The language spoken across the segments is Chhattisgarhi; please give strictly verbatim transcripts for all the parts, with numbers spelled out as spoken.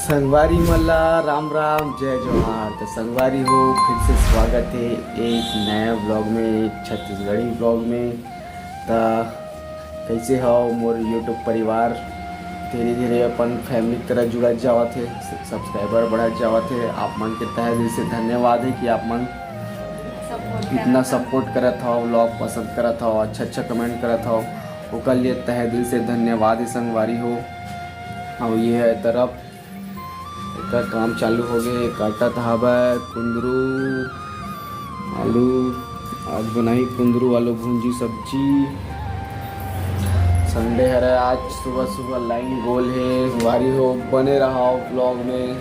संगवारी मन ला राम राम, जय जोहार। तो संगवारी हो, फिर से स्वागत है एक नया ब्लॉग में, एक छत्तीसगढ़ी ब्लॉग में। तो कैसे हो मोर YouTube परिवार? धीरे धीरे अपन फैमिली की तरह जुड़त जावत है, सब्सक्राइबर बढ़त जावत है। आप मन के तहे दिल से धन्यवाद है कि आप मन इतना सपोर्ट करत हो, ब्लॉग पसंद करत हो, अच्छा अच्छा कमेंट करत हो, ओकर लिए तहे दिल से धन्यवाद है संगवारी हो। और ये है तरफ एकर काम चालू हो गए, काटत हवय कुंदरू, आलू, आज बनाई कुंदरू आलू भुंजी सब्जी। संडे हरे, आज सुबह सुबह लाइन गोल है। संगवारी हो, बने रहा ब्लॉग में।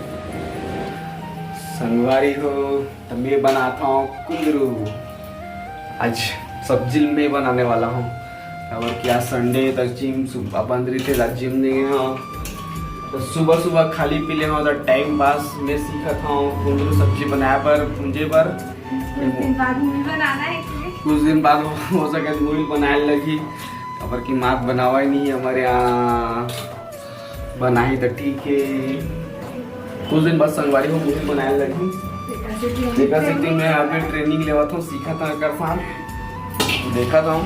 संगवारी हो, तो मैं बनाता हूँ कुंदरू। आज सब्जी मैं बनाने वाला हूँ। काबर कि आज संडे, तो जिम सुबह बंद रहिथे, आज जिम नहीं गए हंव। तो सुबह सुबह खाली पीले हंव, तो टाइम पास में सीखत हंव कुंदरू सब्जी बनाए बर, भूंजे बर। कुछ दिन बाद मूवी बनाना है तुम्हें? कुछ दिन बाद हो सके तो मूवी बनाए लगही, काबर कि माँ बनावा ही नहीं है हमारे यहाँ। बनाही तो ठीक है। कुछ दिन बाद संगवारी हो मूवी बनाए लगही। देखा सीखी मैं अभी ट्रेनिंग लेवत हूँ, सीखत हूँ एकर साथ, देखत हूँ।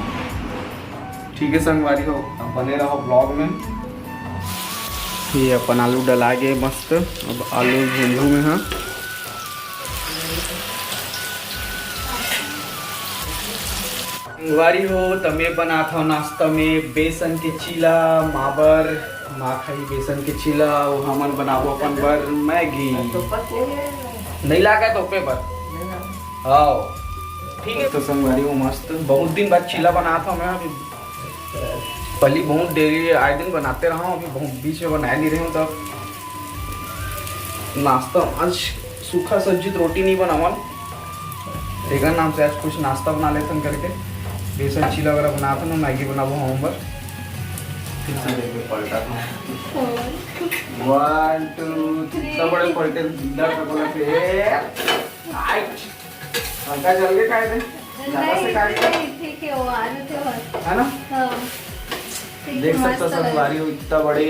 ठीक है संगवारी हो, अब बने रहो ब्लॉग में। ये अपन आलू डला गए मस्त, अब आलू भूंजू में हाँ। संगवारी हो, त मैं बनात हव नाश्ता में बेसन के चीला, माँ बर, माँ खाही बेसन के चीला, अउ हमन बनाबो अपन बर मैगी। नहीं लागा तो पे बर। हाँ, ठीक है। तो संगवारी हो मस्त, बहुत दिन बाद चीला बनात हव मैं। अभी पहली बहुत डेली आए दिन बनाते रहा हूँ, अभी बहुत बीच में बनाए नहीं रहे हूँ, तब नाश्ता आज सूखा सब्जी तो रोटी नहीं बनावन, एकर नाम से आज कुछ नाश्ता बना लेथन करके। बेसन चीला वगैरह बनाथन, मैगी बनाबो हम बर। फिर से लेके पलटा था। One, two, three। इतना बड़े पलटे, दर्द बोला थे। पंखा चल के काहे दे? ज्यादा से काहे दे? ठीक है, वो आलू थे बस। है ना? हाँ। ठीक है, देख सकते हो मस्त लगे। संगवारी हो, इतना बड़े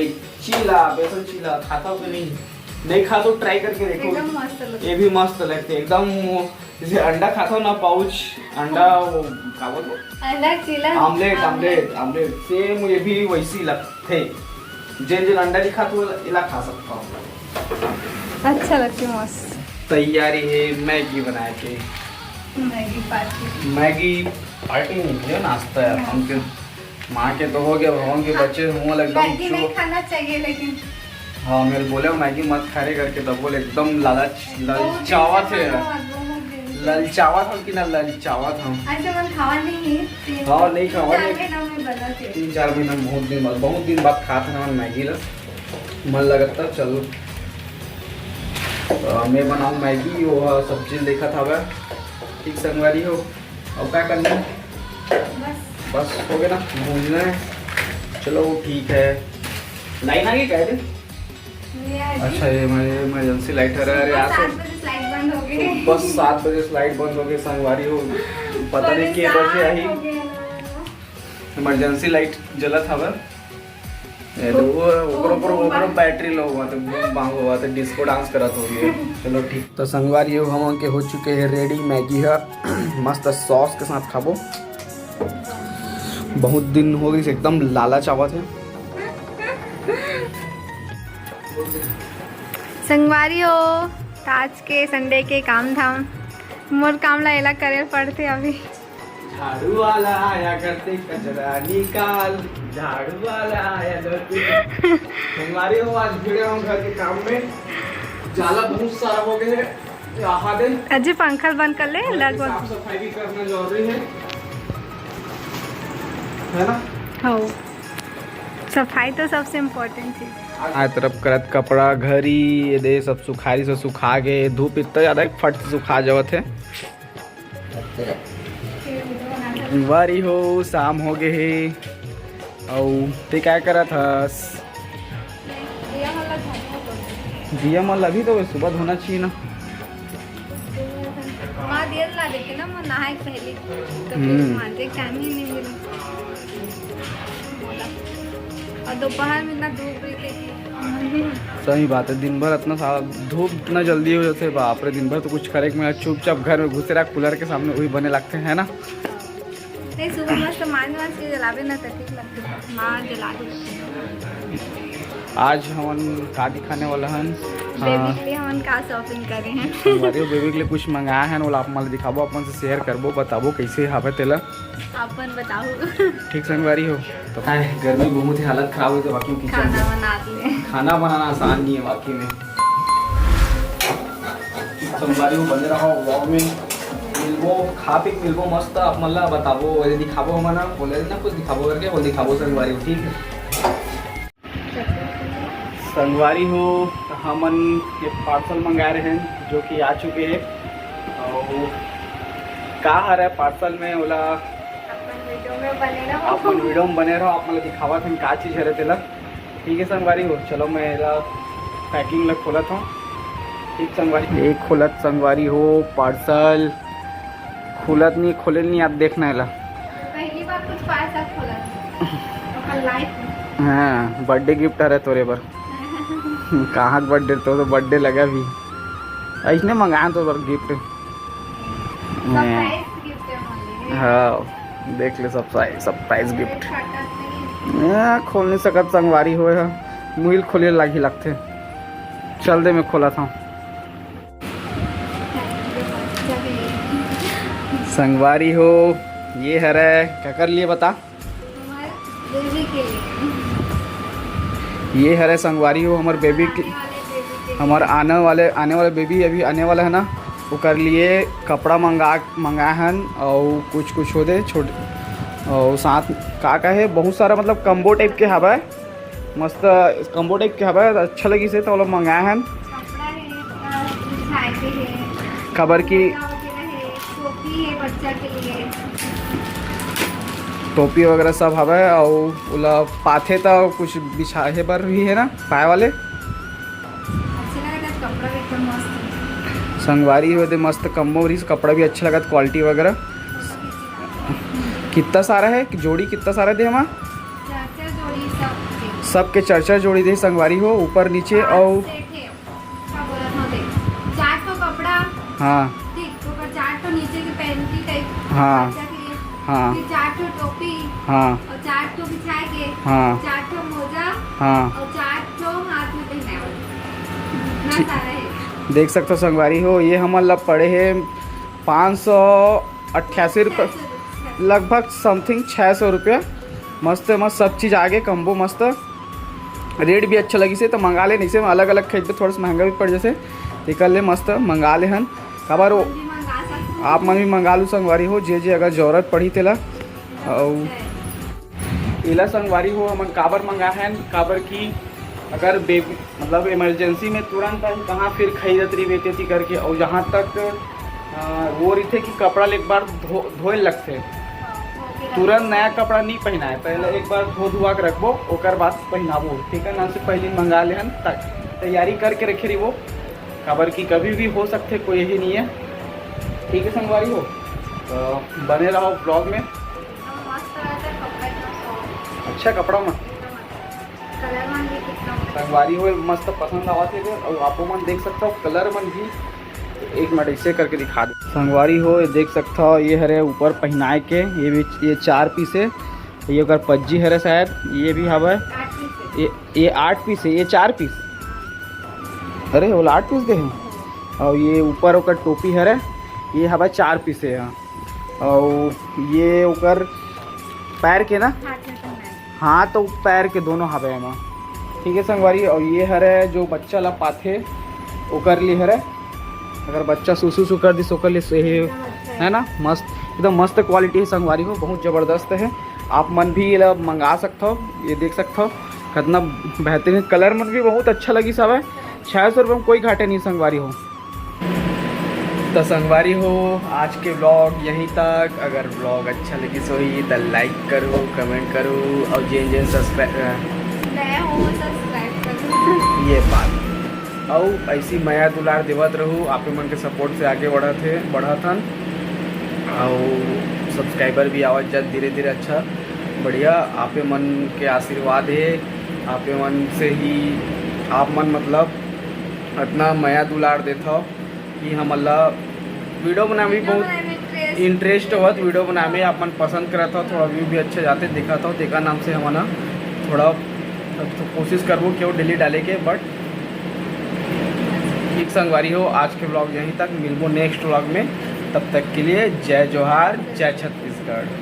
चीला, बेसन चीला खाता हो कि नहीं? नहीं खा तो ट्राई करके देखो। एकदम मस्त लगता है। ये भी मस्त लगते हैं, एकदम वो जैसे अंडा खाता हो ना, पाउच अंडा, वो क्या बोलते हैं? अंडा चीला। Omelette, omelette. Omelette, omelette, same ये भी वैसी लगते। जेन जेन अंडा नहीं खाते, वो इला खा सकता हो। अच्छा लगती मस्त। तैयारी है मैगी बनाए के। Maggi party. मैगी पार्टी नहीं है, नाश्ता है। हाँ। हमके माँ के तो हो गया, भगवान के बच्चे हुआ एकदम मैगी नहीं खाना चाहिए लेकिन। हाँ, मैं बोले मैगी मत खा रे करके, तब बोले एकदम लालच, बहुत दिन से ललचावत है। खाना बहुत दिन से। ललचावत हम कि ना ललचावत हम। ऐसे मन खावा नहीं है। तीन, हाँ, नहीं तीन खावा चार नहीं। महीना में बना थे। तीन चार महीना में बहुत दिन बाद, बहुत दिन बाद खात हन मैगी ला। मन लगत था, चलो। तो मैं बनाऊँ मैगी, वो सब्जी देखत हवे। ठीक संगवारी हो, अब क्या करना है? बस। बस हो गया ना, भूंजना है। चलो ठीक है। लाइन आ गई क्या है? ये आ गई। अच्छा, ये मेरी इमरजेंसी लाइट है। अरे सुबह यार, सात बजे से लाइट बंद हो गई। सुबह सात बजे से लाइट बंद हो गई, संगवारी हो। पता नहीं के परेशान बजे आई। हो गया ना। इमरजेंसी लाइट जलत हवे। ये तो वो, ओकरो, ओकरो, ओकरो बैटरी लो हुआ, तो बूम बांग हुआ, तो डिस्को डांस करत हो गए। चलो ठीक। तो संगवारी हो, हम के हो चुके हैं रेडी, मैगी है। मस्त सॉस के साथ खाबो। बहुत दिन हो गई, एकदम लालच आवत है। संगवारी हो, आज के संडे के काम धाम, मोर काम ला एला करे पड़ते अभी। झाड़ू वाला आया घर से कचरा निकाल, झाड़ू वाला आया घर से। संगवारी हो, आज भिड़े हम घर के काम में, जाला बहुत सारा हो गए है। आहा दे। अजय, पंखा बंद कर ले, घर के लगभग। साफ सफाई भी करना जरूरी है, है ना? हो, सफाई तो सबसे इम्पोर्टेंट चीज। आज तरफ करत कपड़ा, घरी, ये दे सब सुखारी से सुखा गए। धूप इतना ज्यादा है, फट से सुखा जावत है। वारी हो, शाम हो गए हे। अउ ते काय करत हस? दिया मन ला धोना पड़थे। दिया मन ला भी तो सुबह धोना चाहिए ना। माँ दिया ला देते ना, मैं नहाए के पहले, तो फिर हम्म। मांजे के टाइम ही नहीं मिला। बोला। और दोपहर में इतना धूप रही थी। सही बात है, दिन भर इतना सारा धूप इतना जल्दी हो जाते, बाप रे, दिन भर तो कुछ करे के मन, चुपचाप घर में घुसे रहा कूलर के सामने, वही बने लगते हैं ना। नहीं, सुबह मस्त मांज वांज के जलावे ना तो ठीक लगते, माँ जला दे। आज हमन का दिखाने वाला हन? बेबी के लिए हमन का शॉपिंग करे हैं? अरे, बेबी के लिए कुछ मंगाए हैं, ओला आप मन दिखाबो, अपन से शेयर करबो, बताबो कैसे हवे तेला। अपन बताओ। ठीक संगवारी हो, तो हाय, गर्मी बहुत ही हालत खराब हो, तो बाकी किचन खाना बना दिए। खाना बनाना आसान नहीं है वाकई में। संगवारी हो, बने रहो व्लॉग में, मिलबो, खा पी के मिलबो मस्त, आप मन ला बताबो, ओले दिखाबो हमन, बोले ना कुछ दिखाबो करके, ओले दिखाबो संगवारी हो, ठीक है। संगवारी हो, हमन ये पार्सल मंगाए रहे हैं जो कि आ चुके हैं। और का हरे पार्सल में, ओला अपन वीडियो में बने रहो। आप मन वीडियो में बने रहो, आप मन ला दिखावत हन का चीज हरे तेला। ठीक है संगवारी हो, चलो मैं एला पैकिंग ला खोलत हूँ। ठीक संगवारी, एक खोलत संगवारी हो पार्सल, खुलत नहीं, खोले नहीं, आप देखना एला। पहली बार कुछ पार्सल खोला अपन लाइफ में। हाँ, बर्थडे गिफ्ट हरे तोरे बर। कहाँ बर्थडे, तो, तो बर्थडे लगा भी, ऐसने मंगाए तो बर गिफ्ट। सरप्राइज गिफ्ट है हमारे लिए। हाँ, देख ले, सरप्राइज, सरप्राइज गिफ्ट। फटक नहीं। आ, खोल नहीं सकत संगवारी हो, मुहिल खोले लागी लगथे। चल दे, मैं खोला था। संगवारी हो, ये हरे, काकर लिए बता? हमारे बेबी के लिए। ये हरे संगवारी हो, हमर बेबी के, आने वाले बेबी के लिए। हमर आने वाले, आने वाले बेबी अभी आने वाला है ना, ओकर लिए कपड़ा मंगा, मंगाए हन, और कुछ कुछ हो दे छोट, और साथ का का है, बहुत सारा, मतलब कम्बो टाइप के हवय, मस्त कम्बो टाइप के हवय, अच्छा लगिस हे, तो ओला मंगाए हन। कपड़ा है, अ, बिछाए के है। काबर कि मोजा वगैरह है, टोपी है बच्चा के लिए। टोपी वगैरह सब हवय, अउ ओला पाथे त कुछ बिछाए बर भी है ना, पाए वाले। अच्छे लगे, कपड़ा भी एकदम मस्त है। संगवारी हो दे, मस्त कम्बो रहिस, कपड़ा भी अच्छा लगत, क्वालिटी वगैरह। कितना सारा है, जोड़ी कितना सारा दे हमा? चार चार जोड़ी सब के। सबके चार चार जोड़ी दे संगवारी हो, ऊपर नीचे। चार और सेट है। का बोला था देख, चार ठो कपड़ा। हाँ। ठीक, तो ओकर चार ठो नीचे के पैंटी टाइप। हाँ। बच्चा के लिए। हाँ। फिर चार ठो टोपी। हाँ। और चार ठो बिछाए के। हाँ। चार ठो मोजा। हाँ। और चार ठो हाथ में पहनाए वाला। इतना ठीक। सारा है। देख सकथो संगवारी हो, ये हमन ला पड़े हे पाँच सौ अट्ठासी रुपये, लगभग समथिंग छः सौ रुपया। मस्त मस्त सब चीज़ आगे कम्बो मस्त, रेट भी अच्छा लगिस हे, तो मंगा ले। नहीं से अलग अलग खरीदबे, थोड़ा सा महंगा भी पड़ जैसे, एकर ले मस्त मंगा ले हन। काबर वो भी मंगा सकते हो। आप मन भी मंगा लू संगवारी हो, जे जे अगर जरूरत पड़ी तेला। अउ एला संगवारी हो, हमन काबर मंगा हन, काबर कि अगर बेबी, मतलब इमरजेंसी में तुरंत हम कहाँ फिर खरीदत रही बेते ती करके, और जहाँ तक अ, वो रहिथे कि कपड़ा ले एक बार धो, धोए लगथे, तुरंत नया कपड़ा नहीं पहनाए, पहले एक बार धो धुआ के रखबो, ओकर बाद पहनाबो, ठीक है ना। से पहले मंगा ले हन, त-, तैयारी करके रखे रहिबो, काबर कि कभी भी हो सकथे, कोई यही नहीं है, ठीक है संगवारी हो। तो बने रहो ब्लॉग में। एकदम मस्त रहता है, कपड़ा एकदम soft। अच्छा कपड़ा मन। कलर मन भी कितना संगवारी हो मस्त पसंद आवत हे, और आपो मन देख सकथो कलर मन भी। एक मिनट ऐसे करके दिखा दे संगवारी हो, ये देख सकथो, ये हरे ऊपर पहनाए के, ये भी, ये चार पीस है। ये ओकर पज्जी हरे शायद, ये भी हवय। आठ पीस है। ये, ये आठ पीस है, ये चार पीस। अरे, वो आठ पीस दे हैं। और ये ऊपर ओकर टोपी हरे, ये हवय चार पीस है। हाँ। और ये ओकर पैर के ना, हाथ में पहनाए। हाथ और पैर के दोनों हवे एमा। ठीक है संगवारी, और ये हरे जो बच्चा ला पाथे ओकर लिए हरे, अगर बच्चा सुसु सु कर दिस ओकर लिए सही है ना, मस्त, एकदम मस्त क्वालिटी है संगवारी हो, बहुत जबरदस्त है। आप मन भी ये ला मंगा सकथो, ये देख सकथो कितना बेहतरीन कलर मन भी बहुत अच्छा लगिस हवे। छः सौ रुपये में कोई घाटे नहीं संगवारी हो। तो संगवारी हो, आज के व्लॉग यहीं तक। अगर व्लॉग अच्छा लगिस होही तो लाइक करो, कमेंट करो और जेन जेन सब्सक्राइब नया हो सब्सक्राइब करो। ये बात। अउ ऐसी मया दुलार देवत रहू, आप मन के सपोर्ट से आगे बढ़त हे, बढ़त हन। अउ सब्सक्राइबर भी आवत जात धीरे धीरे, अच्छा बढ़िया। आपे मन के आशीर्वाद हे, आपे मन से ही आप मन मतलब इतना मया दुलार देथव कि हमन ला वीडियो बनाए में बहुत इंटरेस्ट होवत, वीडियो बनाए में आप मन पसंद करत हो, थोड़ा व्यू भी अच्छा जाते दिखत हो, तेकर नाम से हमन ह थोड़ा तो कोशिश करबो कि वो डेली डाले के। बट ठीक संगवारी हो, आज के व्लॉग यहीं तक, मिलबो नेक्स्ट व्लॉग में। तब तक के लिए जय जोहार, जय छत्तीसगढ़।